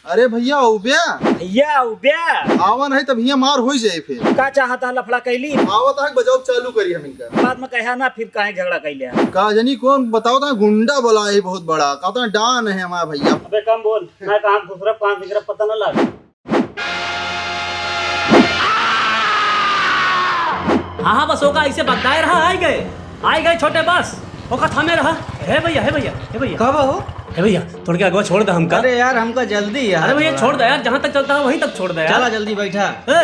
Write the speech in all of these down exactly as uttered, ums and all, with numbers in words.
अरे भइया, उब्या। भइया, उब्या। आवा नहीं तब हियाँ मार होइ जाए फिर। का चाहता लफड़ा कैली? आवत है, बजाओ चालू करी हम इनका। बाद में कहा ना फिर काहे झगड़ा कैले है। का जनी कौन बताओ ता गुंडा बला है बहुत बड़ा, कहता डॉन है हमारा भइया। अबे कम बोल, मैं कहाँ घुसरा पाँच निकरा पता न लगा। हाँ, हाँ, बस ओका ऐसे बगदाए रहा, आइ गए, आइ गए छोटे बस, ओका थामे रहा। हे भइया, हे भइया, हे भइया। का बा हो? हे भइया, थोड़के अगवा छोड़ दा हमका। अरे यार, हमका जल्दी यार, अरे भइया, थोड़ा। छोड़ दा यार, जहाँ तक चलता है वहीं तक छोड़ दा यार। चला जल्दी बैठा। ए,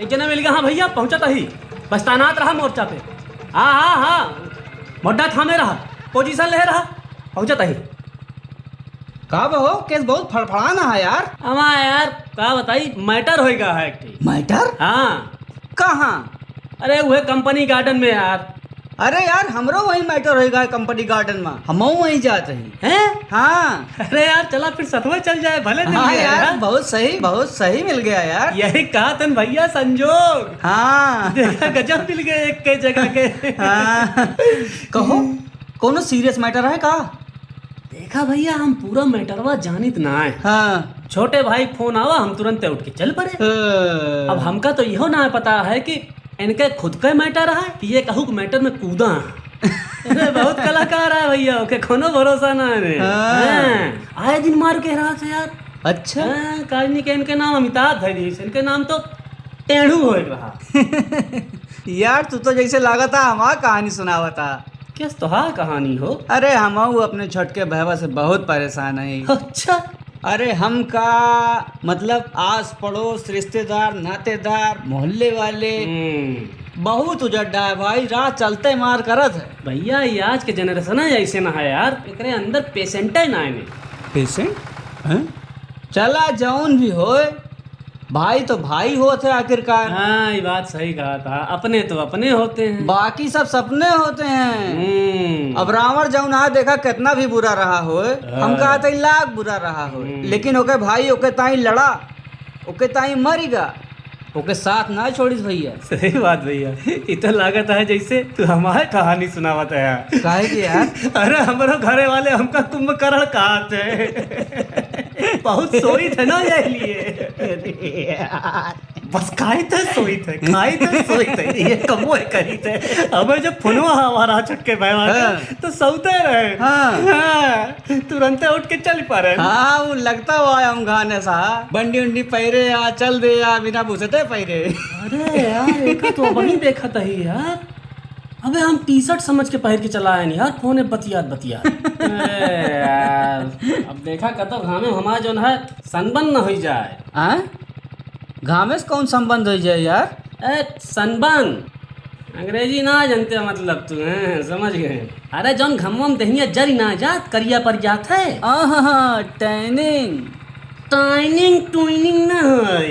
एक जना मिल गया, हाँ भइया, पहुँचत ही। बस तैनात रहा मोर्चा पे। हाँ, हाँ, हाँ, मोड्डा थामे रहा, पोजीशन ले रहा, पहुँचत ही। का बा हो, केस बहुत फड़फड़ाना है यार। अमा यार, का बताई, मैटर होइगा है एक ठी। मैटर? हाँ। कहाँ? अरे, उहे कंपनी गार्डन में यार। अरे यार, हमरो वहीं मैटर होइगा है कंपनी गार्डन में, हमहू वहीं जात रही। हैं? हाँ। अरे यार, चला फिर सथवा चल जाए, भले मिल हाँ गया यार, यार। बहुत सही, बहुत सही मिल गया यार। यही कहा तन भइया, संजोग। हाँ। देखा, गजब मिल गए एक के जगह के। हाँ। कहो, कौनो सीरियस मैटर है का? देखा भइया, हम पूरा मैटरवा जानित ना है। हाँ। छोटे भाई फोन आवा, हम तुरंत उठ के चल पड़े। हाँ। अब हमका तो इहो ना पता है कि इनके खुद का मैटर है कि ये कहू के मैटर में कूदा है। अरे, बहुत कलाकार है भइया, ओके कौनो भरोसा ना है रे। हाँ। हाँ, आए दिन मार के रहा से यार। अच्छा। हाँ, काजनी के इनके नाम अमिताभ है नहीं, इनके नाम तो टेढ़ू हो रहा। यार, तू तो जैसे लागता हमार कहानी सुनावता। केस तोहार कहानी हो? अरे, हमहू अपने छोटके भैया से बहुत परेशान है। अच्छा। अरे, हमका, मतलब, आस पड़ोस, रिश्तेदार, नातेदार, मोहल्ले वाले, हम्म। बहुत उजड्डा है भाई, राह चलते मार करत है। भइया, ये आज के जनरेशन है, ऐसे ना है यार, एकरे अंदर पेशेंट है ना है। पेशेंट? हैं? चला, जौन भी होए, भाई तो भाई होत है आखिरकार। हाँ, ये बात सही कहा था, अपने तो अपने होते हैं। बाकी सब सपने होते हैं। हम्म। अब रावण जौन आ देखा कितना भी बुरा रहा होए, हाँ। हम कहा था लाख बुरा रहा होए, हम्म। लेकिन ओके भाई ओके ताई लड़ा, ओके ताई मरिगा, ओके साथ ना छोड़िस भइया। सही बात भइया, इ तो लागत है जैसे तू हमारे कहानी सुनावत है यार। काहे के यार? अरे हमरो घरे वाले हमका कुंभकर्ण कहत है। बहुत सोइत है ना यही लिए। अरे यार। बस खाइत है, सोइत है, खाइत है, सोइत है, ये कमो है करीत है। हमें जब फोनवा हमारा छटके भाई हाँ। तो सौते रहे। हाँ। हाँ, तुरंते उठ के चल पड़े। हाँ, वो लगता हुआ है हम गाने सा। बंडी उंडी पैरे या चल दे या बिना बुसटे पैरे। अरे यार, एका तो अबहीं देखत ही यार। अबे हम टी शर्ट समझ के पहिर के चला आए नहीं यार, फोन बतियात बतियात। अरे यार, अब देखा कतो घामे हमार जौन है सनबन न होइ जाए। आय? घामे से कौन संबंध होइ जाए यार? ए, सनबन। अंग्रेजी ना जानते मतलब तू, हैं, समझ गए। अरे जौन घमवा में दहिया जरी ना जात, करिया पड़ जात है। आहा, टैनिंग। टैनिंग टूनिंग ना है।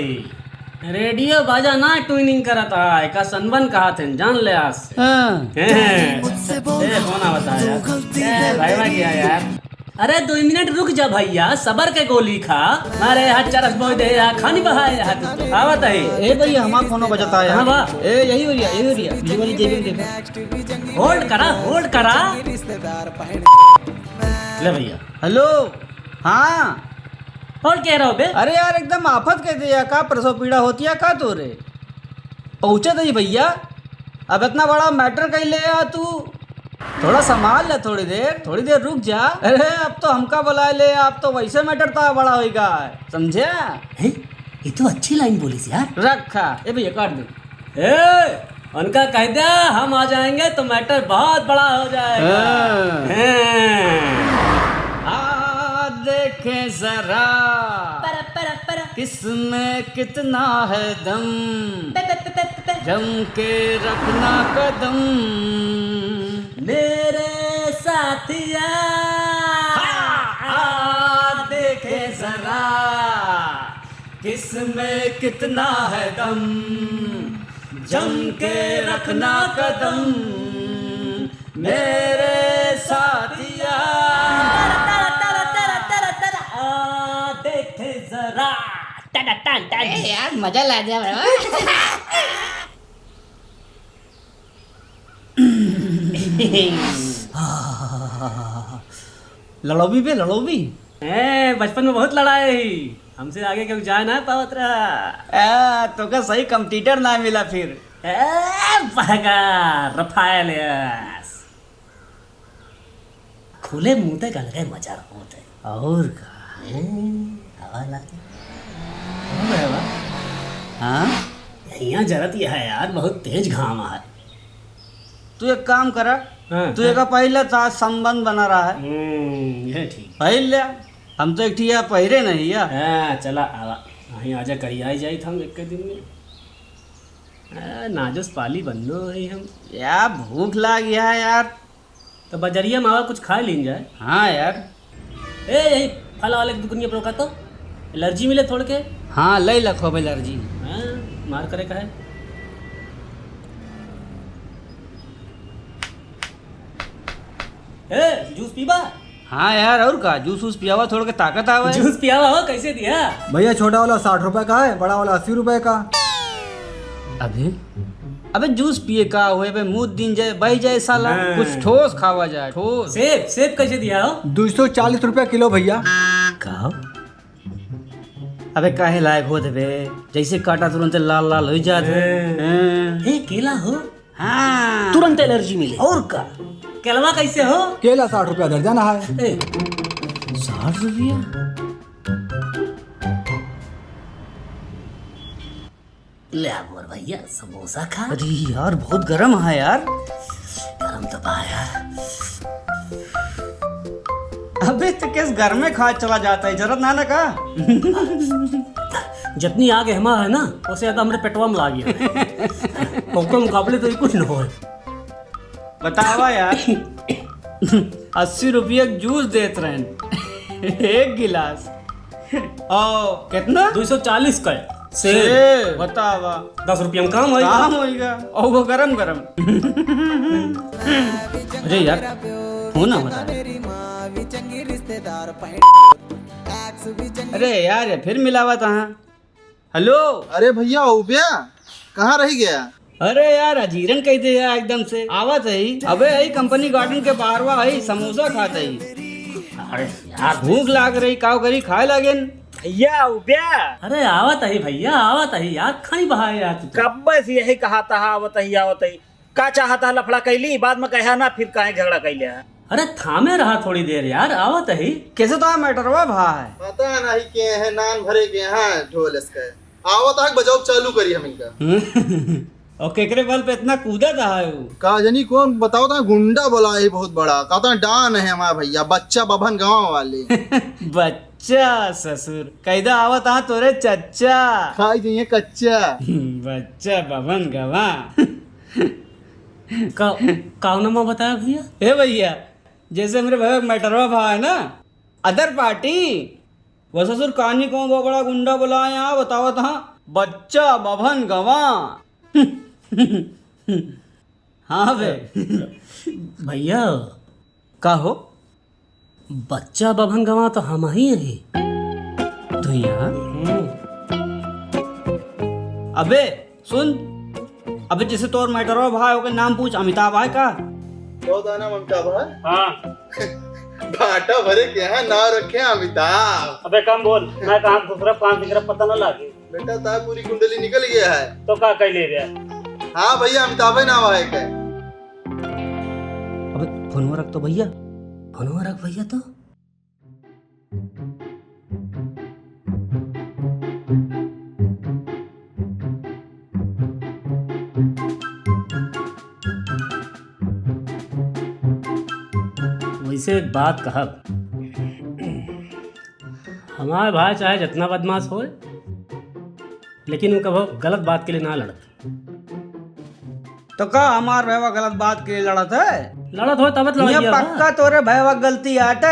रेडियो बाजा ना ट्यूनिंग करत है, का सनबन कहत हैं, जान ले आज से। हाँ। हैं, हैं। ए, कौन आवत है यार? ए, भाई, भाई, क्या यार? अरे, दो मिनट रुक जा भइया, सबर के गोली खा। अरे, हाथ चरस बोई दे, हाथ खानी बहाए, हाथ आवत है। ए भइया, हमार फोनो बजता है। कहाँ बा? ए, यही ओरिया, यही ओरिया। ये वाली जेबी में देखा। होल्ड करा, होल्ड करा। ले भइया। हेलो, हाँ। होल्ड कह रहा हो बे? अरे यार, एकदम आफत कह दे यार, का प्रसव पीड़ा होती है का तोरे? पहुँचत ही भइया, अब इतना बड़ा मैटर कहीं ले आ तू, थोड़ा संभाल ले थोड़ी देर, थोड़ी देर रुक जा। अरे अब तो हमका बुलाए ले, अब तो वैसे मैटर तो बड़ा होइगा, समझे? हैं? ये तो अच्छी लाइन बोलिस यार। रखा, ए भइया काट दे। ए, उनका कह दिया हम आ जाएंगे तो मैटर बहुत बड़ा हो जाएगा। हाँ। हैं। आ देखे जरा। पर, पर, पर। किसमें कितना है दम। पे, पे, पे, पे, पे, पे। जम के रखना कदम। मेरे साथिया। हाँ। आ देखे जरा। किसमें कितना है दम। जम के रखना कदम। मेरे साथिया। आ देखे जरा। टन, टन, टन। ए यार, मजा ला दिया बड़ा। लड़ोबी बे, लड़ोबी। ए, बचपन में बहुत लड़ाए ही। हमसे आगे केहू जाए ना पावत रहा। ए, तोका सही competitor ना मिला फिर। ए, बहका, रफाएल यस। खुले मुंह तक अलगे मजा होत है। और का? हैं, हवा लागे। हाँ? यहाँ जरत यह है यार, बहुत तेज घाम है। तू एक काम करा, हाँ, तू हाँ। एका पहिर ले, तार संबंध बना रहा है। हम्म, यह ठीक। पहिर ले, हम तो एक ठिया पहिरे नहीं है। हाँ, चला आवा। वहीं आजा, कहीं आई जाई था हम एक के दिन में। आ, नाजस पाली बन्नो है हम। या भूख लाग या यार। तो बजरिया में आवा, कुछ खा लीन जाए। हाँ यार। ए, यही फल वाले की दुकनिया पर रोका तो, एलर्जी मिले थोड़ के। हाँ, ले लखो अब एलर्जी। हाँ, मार करे का है। ए, जूस पीबा? हाँ यार, और का, जूस वूस पियावा, थोड़ के ताकत आवे। जूस पियावा हो, कैसे दिया? भैया, छोटा वाला साठ रुपए का है, बड़ा वाला अस्सी रुपए का। अबे, अबे जूस पिए का होए बे, मुंह दिन जाए, बह जाए साला। हाँ। कुछ ठोस खावा जाए, ठोस। सेब, सेब कैसे दिया हो? दो सौ चालीस रुपया किलो भैया। का हो? अबे काहे लायक होत बे, जैसे काटा तुरंत लाल लाल हो जात है। हाँ। हाँ। ए, केला हो? हाँ। तुरंत एलर्जी मिले। और का? केलवा कैसे हो? केला साठ रुपया दर्जन है। ए, साठ रुपया? ले आ गोर भैया, समोसा खा। अरे यार, बहुत गरम है यार। गरम तो बा यार। अबे तो केस घर में खा चला जाता है, जरूरत ना ना का? जितनी आग हमा है ना, उससे ज्यादा हमरे पेटवा में लागी है। ओकर मुकाबले तो ये कुछ न होए। बतावा यार। अस्सी रुपया के जूस देत रहन, एक गिलास। ओ, कितना? दो सौ चालीस का है। सेब। सेब, बतावा। दस रुपया में काम होइगा। काम होइगा। और वो गरम गरम। अरे यार, फोन आवत है। अरे यार, ये फिर मिलावत है। हेलो। अरे भैया, उबिया, कहाँ रह गया? अरे यार, अजीरन कह दे यार एकदम से। आवत है। अबे, यही कंपनी गार्डन के बाहरवा है, समोसा खात है। अरे यार, भूख लाग रही, काव करी, खाए लागेन। भैया, उबिया। अरे आवत है भैया, आवत है यार, खाई बहाए यार तू तो। कब से यही कहा था, आवत है, आवत है। का चाहता है लफड़ा कैली, बाद में कहा ना, फिर काहे झगड़ा कैले है? अरे थामे रहा थोड़ी देर यार, आवत ही। कैसे तो मैटरवा भा है? पता नहीं के है, नान भरे के यहाँ ढोल इसका है। आवत आग बजाओ चालू करी हम इनका। और केकरे बल पे इतना कूदा था है वो? का जनी कौन बताओ था, गुंडा बोला है बहुत बड़ा, कहता डान है हमारा भैया, बच्चा बभन गाँव वाले। बच्चा ससुर, कैदा आवत आ तोरे चच्चा। खाई जाइए कच्चा। बच्चा बभन गवा। का, काव नाम बताया भैया? ए भैया, जैसे हमरे भैया के मैटरवा भा है ना, अदर पार्टी, वो ससुर कानी को वो बड़ा गुंडा बुलाए यहाँ, बतावत हाँ, बच्चा बभन गवा। हाँ बे। भैया। का हो? बच्चा बभन गवा तो हम ही हैं। धुइया। हम्म। अबे सुन, अबे जैसे तोर मैटरवा भाई ओके नाम पूछ, अमिताभ है का? तो दाना अमिताभ है? हाँ। भाटा भरे के यहाँ नाव रखे हैं अमिताभ। अबे कम बोल, मैं कहाँ घुस रहा, कहाँ दिख रहा, पता ना लागे। बेटा, ता पूरी कुंडली निकल गया है। तो का कह ले रहा? हाँ भैया, अमिताभ है नाव है के। अबे फोनवा रख तो भैया। फोनवा रख भैया तो। वैसे एक बात कहब, हमार भाई चाहे जितना बदमाश होए, लेकिन वो कभो गलत बात के लिए ना लड़त। तो का हमार भैया गलत बात के लिए लड़त है? लड़त हो तब तो ये लड़ाई है। पक्का तोरे भैया गलती आटे।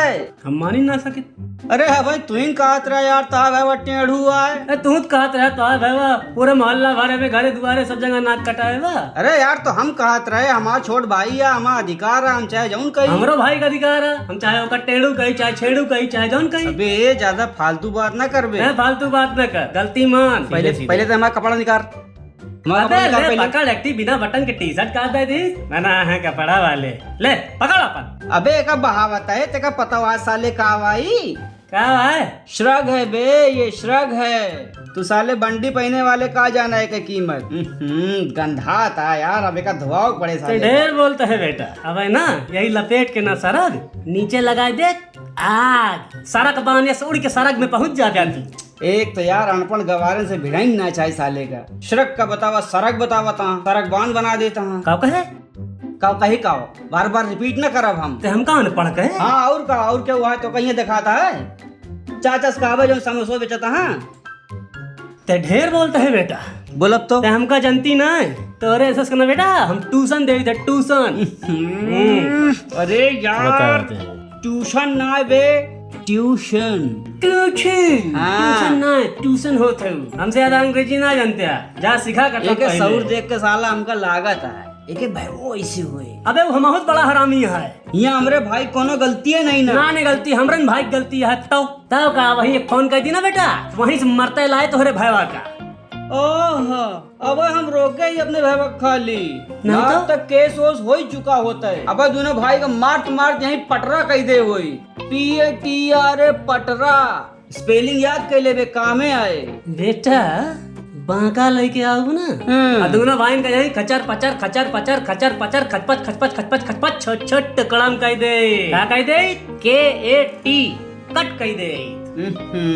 हम मानी ना सके। अरे हाँ भाई, तू ही कहत रहे यार, ता भैया टेढ़ू आए। ए, तू तो कहत रहे, ता भैया पूरे मोहल्ला भरे में घरे दुआरे सब जगह नाक कटाए बा। अरे यार, तो हम कहत रहे, हमार छोट भाई है, हमार अधिकार है, हम चाहे जौन कही। हमरो भाई का अधिकार है, हम चाहे ओकर टेढ़ू कही, चाहे छेड़ू कही, चाहे जौन कही। अबे, ये ज्यादा फालतू बात ना करबे। ए, फालतू बात ना कर, गलती मान। पहले, सीधे, सीधे। पहले तो हमार कपड़ा निकाल। हमार अबे, कपड़ा निकाल ले, पहले। पकड़, एक ठी बिना बटन के टी शर्ट का दे दी। ना, ना, है कपड़ा वाले। ले, पकड़ अपन। अबे, एका बहावत है, तेका पता हुआ साले का वाई? का है? श्रग है बे, ये श्रग है। तू साले बंडी पहिने वाले का जाना है के कीमत? हम्म, गंधात है यार, अब एका धोवाव पड़े तो साले। ढेर बोलता है बेटा, अब है ना, यही लपेट के ना सरग, नीचे लगाए दे आग, सरग बाने से उड़ के सरग में पहुंच जा जाती। एक तो यार अनपढ़ गवारन से भिड़ाइन ना चाही साले का। श्रग का बतावा, सरग बतावत हाँ, सरग बांध बना देत हाँ। का कहे? का कही का हो? बार बार repeat न करब हम। ते हम का अनपढ़ कहे? हाँ, और का, और क्या हुआ है तो कहीं देखाता है? चाचा से कहबे जो समोसो बेचता हाँ। ते ढेर बोलता है बेटा। बोलब तो? ते हमका जनती ना है। तोरे ऐसा कहना बेटा, हम tuition देई थे, tuition। हम्म, अरे यार, बताते हैं। Tuition ना बे, tuition। Tuition? हाँ। Tuition ना है, tuition होत है। हमसे ज्यादा अंग्रेजी ना जानते हैं। जा सीखा कर एके पहले। सौर देख के साला हमका लागत है। एके भाई वो ऐसे हुए। अबे वो हमहुत बड़ा हरामी है। यहाँ हमरे भाई कोनो गलती है नहीं ना। ना, नहीं गलती, हमरन भाई गलती है। तो, तो का वहीं एक फोन कर दी ना बेटा, वहीं से मरते लाए तोहरे भाईवा का। ओह, अब हम रोके ही अपने भाईवा खाली। नहीं ना तो? तक केस वोस हो ही चुका होता है। अब दोनों भाई का मार्च मार्च यहीं पटरा कह दे होई। P A T R A पटरा। Spelling याद कर लेबे, कामे आए। बेटा, बांका लेके आऊ ना। हम्म। आ दोनों भाई का यहीं खचर पचर, खचर पचर, खचर पचर, खचपच, खचपच, खचपच, खचपच, छोट छोट टुकड़ा में कह दे। का कह दे? K A T, कट कह दे। हम्म।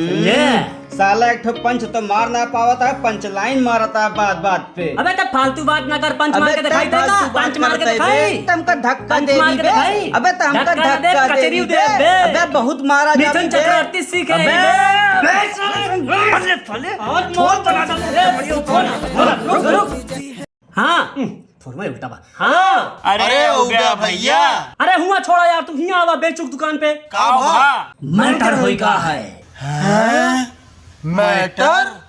समझे? साला एक ठो पंच तो मार ना पावत है, पंच लाइन मारता है बात बात पे। अबे तो फालतू बात ना कर, पंच अबे मार के दिखाई तब देगा, फालतू बात पंच मार के करता है दिखाई। बे, तमका धक्का पंच दे मार दी के बे। दिखाई। अबे तो हमका धक्का ना दे, धक्का दे कचरी दी दे बे। बे। अबे बहुत मारा मिथुन जाती बे। चक्रवर्ती सीखे अबे। बे। बे साले, अरे साले, और छोड़ मौत बना दे। अरे, रुक, रुक। हाँ, हम्म, फोन में उल्टा बा। हाँ। अरे, अरे, उब्या उब्या भैया। भैया। अरे, हुआ छोड़ा यार, तू हियाँ आवा बेचुक दुकान पे। का भा? Matter होई का है? हैं? Matter?